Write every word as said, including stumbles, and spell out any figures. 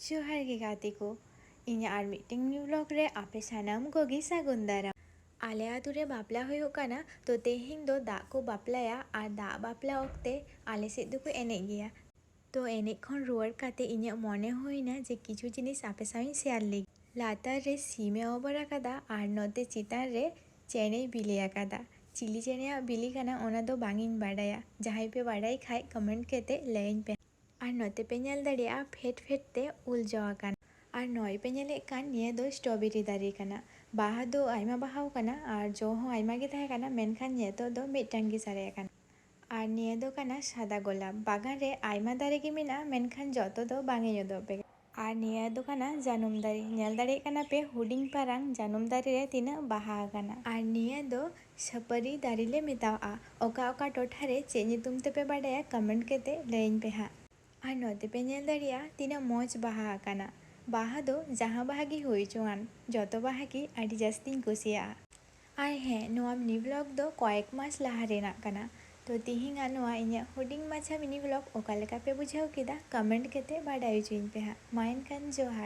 ᱡᱚᱦᱟᱨ ᱜᱮ ᱜᱟᱛᱮ ᱠᱚ, ᱤᱧᱟᱹᱜ ᱟᱨ ᱢᱤᱫᱴᱮᱱ new vlog ᱨᱮ ᱟᱯᱮ ᱥᱟᱱᱟᱢ ᱠᱚᱜᱮ ᱥᱟᱹᱜᱩᱱ ᱫᱟᱨᱟᱢ᱾ ᱟᱞᱮ ᱟᱹᱛᱩ ᱨᱮ ᱵᱟᱯᱞᱟ ᱦᱩᱭᱩᱜ ᱠᱟᱱᱟ, ᱛᱚ ᱛᱮᱦᱮᱧ ᱫᱚ ᱫᱟᱜ ᱠᱚ ᱵᱟᱯᱞᱟᱭᱟ᱾ ᱟᱨ ᱫᱟᱜ ᱵᱟᱯᱞᱟ ᱚᱠᱛᱮ ᱟᱞᱮ ᱥᱮᱫ ᱫᱚᱠᱚ ᱮᱱᱮᱡ ᱜᱮᱭᱟ᱾ ᱛᱚ ᱮᱱᱮᱡ ᱠᱷᱚᱱ ᱨᱩᱣᱟᱹᱲ ᱠᱟᱛᱮ ᱤᱧᱟᱹᱜ ᱢᱚᱱᱮ ᱦᱩᱭᱱᱟ ᱡᱮ ᱠᱤᱪᱷᱩ ᱡᱤᱱᱤᱥ ᱟᱯᱮ ᱥᱟᱶ ᱤᱧ share ᱞᱮᱜᱮ᱾ ᱞᱟᱛᱟᱨ ᱨᱮ ᱥᱤᱢᱮ ᱚᱵᱚᱨ ᱟᱠᱟᱫᱟ ᱟᱨ ᱱᱚᱛᱮ ᱪᱮᱛᱟᱱ ᱨᱮ ᱪᱮᱬᱮᱭ ᱵᱤᱞᱤ ᱟᱠᱟᱫᱟ᱾ ᱪᱤᱞᱤ ᱪᱮᱬᱮᱭᱟᱜ ᱵᱤᱞᱤ ᱠᱟᱱᱟ ᱚᱱᱟ ᱫᱚ ᱵᱟᱝ ᱤᱧ ᱵᱟᱰᱟᱭᱟ, ᱡᱟᱦᱟᱸᱭ ᱯᱮ ᱵᱟᱰᱟᱭ ᱠᱷᱟᱡ comment ᱠᱟᱛᱮ ᱞᱟᱹᱭᱟᱹᱧ ᱯᱮ᱾ ᱟᱨ ᱱᱚᱛᱮ ᱯᱮ ᱧᱮᱞ ᱫᱟᱲᱮᱭᱟᱜᱼᱟ ᱯᱷᱮᱰ ᱯᱷᱮᱰ ᱛᱮ ᱩᱞ ᱡᱚ ᱟᱠᱟᱱᱟ᱾ ᱟᱨ ᱱᱚᱜᱼᱚᱭ ᱯᱮ ᱧᱮᱞᱮᱫ ᱠᱟᱱ ᱱᱤᱭᱟᱹ ᱫᱚ strawberry ᱫᱟᱨᱮ ᱠᱟᱱᱟ᱾ ᱵᱟᱦᱟ ᱫᱚ ᱟᱭᱢᱟ ᱵᱟᱦᱟ ᱟᱠᱟᱱᱟ ᱟᱨ ᱡᱚ ᱦᱚᱸ ᱟᱭᱢᱟ ᱜᱮ ᱛᱟᱦᱮᱸ ᱠᱟᱱᱟ, ᱢᱮᱱᱠᱷᱟᱱ ᱱᱤᱛᱚᱜ ᱫᱚ ᱢᱤᱫᱴᱟᱝ ᱜᱮ ᱥᱟᱨᱮᱡ ᱟᱠᱟᱱᱟ᱾ ᱟᱨ ᱱᱤᱭᱟᱹ ᱫᱚ ᱠᱟᱱᱟ ᱥᱟᱫᱟ ᱜᱳᱞᱟᱯ᱾ ᱵᱟᱜᱟᱱ ᱨᱮ ᱟᱭᱢᱟ ᱫᱟᱨᱮ ᱜᱮ ᱢᱮᱱᱟᱜᱼᱟ, ᱢᱮᱱᱠᱷᱟᱱ ᱡᱚᱛᱚ ᱫᱚ ᱵᱟᱝ ᱤᱧ ᱩᱫᱩᱜ ᱟᱯᱮ ᱠᱟᱱᱟ᱾ ᱟᱨ ᱱᱤᱭᱟᱹ ᱫᱚ ᱠᱟᱱᱟ ᱡᱟᱹᱱᱩᱢ ᱫᱟᱨᱮ᱾ ᱧᱮᱞ ᱫᱟᱲᱮᱭᱟᱜ ᱠᱟᱱᱟ ᱯᱮ ᱦᱩᱰᱤᱧ ᱯᱟᱨᱟᱝ ᱡᱟᱹᱱᱩᱢ ᱫᱟᱨᱮ ᱨᱮ ᱛᱤᱱᱟᱹᱜ ᱵᱟᱦᱟ ᱟᱠᱟᱱᱟ᱾ ᱟᱨ ᱱᱤᱭᱟᱹ ᱫᱚ ᱥᱟᱹᱯᱟᱹᱨᱤ ᱫᱟᱨᱮ ᱞᱮ ᱢᱮᱛᱟᱣᱟᱜᱼᱟ᱾ ᱚᱠᱟ ᱚᱠᱟ ᱴᱚᱴᱷᱟ ᱨᱮ ᱪᱮᱫ ᱧᱩᱛᱩᱢ ᱛᱮᱯᱮ ᱵᱟᱰᱟᱭᱟ, comment ᱠᱟᱛᱮ ᱞᱟᱹᱭᱟᱹᱧ ᱯᱮ ᱦᱟᱸᱜ᱾ ᱟᱨ ᱱᱚᱛᱮ ᱯᱮ ᱧᱮᱞ ᱫᱟᱲᱮᱭᱟᱜᱼᱟ ᱛᱤᱱᱟᱹᱜ ᱢᱚᱡᱽ ᱵᱟᱦᱟ ᱟᱠᱟᱱᱟ᱾ ᱵᱟᱦᱟ ᱫᱚ ᱡᱟᱦᱟᱸ ᱵᱟᱦᱟ ᱜᱮ ᱦᱩᱭ ᱦᱚᱪᱚᱣᱟᱱ, ᱡᱚᱛᱚ ᱵᱟᱦᱟ ᱜᱮ ᱟᱹᱰᱤ ᱡᱟᱹᱥᱛᱤᱧ ᱠᱩᱥᱤᱭᱟᱜᱼᱟ᱾ ᱟᱨ ᱦᱮᱸ, ᱱᱚᱣᱟ mini vlog ᱫᱚ ᱠᱚᱭᱮᱠ ᱢᱟᱥ ᱞᱟᱦᱟ ᱨᱮᱱᱟᱜ ᱠᱟᱱᱟ᱾ ᱛᱚ ᱛᱤᱦᱤᱧᱟᱜ ᱱᱚᱣᱟ ᱤᱧᱟᱹᱜ ᱦᱩᱰᱤᱧ ᱢᱟᱪᱷᱟ mini vlog ᱚᱠᱟ ᱞᱮᱠᱟ ᱯᱮ ᱵᱩᱡᱷᱟᱹᱣ ᱠᱮᱫᱟ, comment ᱠᱟᱛᱮ ᱵᱟᱰᱟᱭ ᱦᱚᱪᱚᱧ ᱯᱮ ᱦᱟᱸᱜ᱾ ᱢᱟ ᱮᱱᱠᱷᱟᱱ ᱡᱚᱦᱟᱨ᱾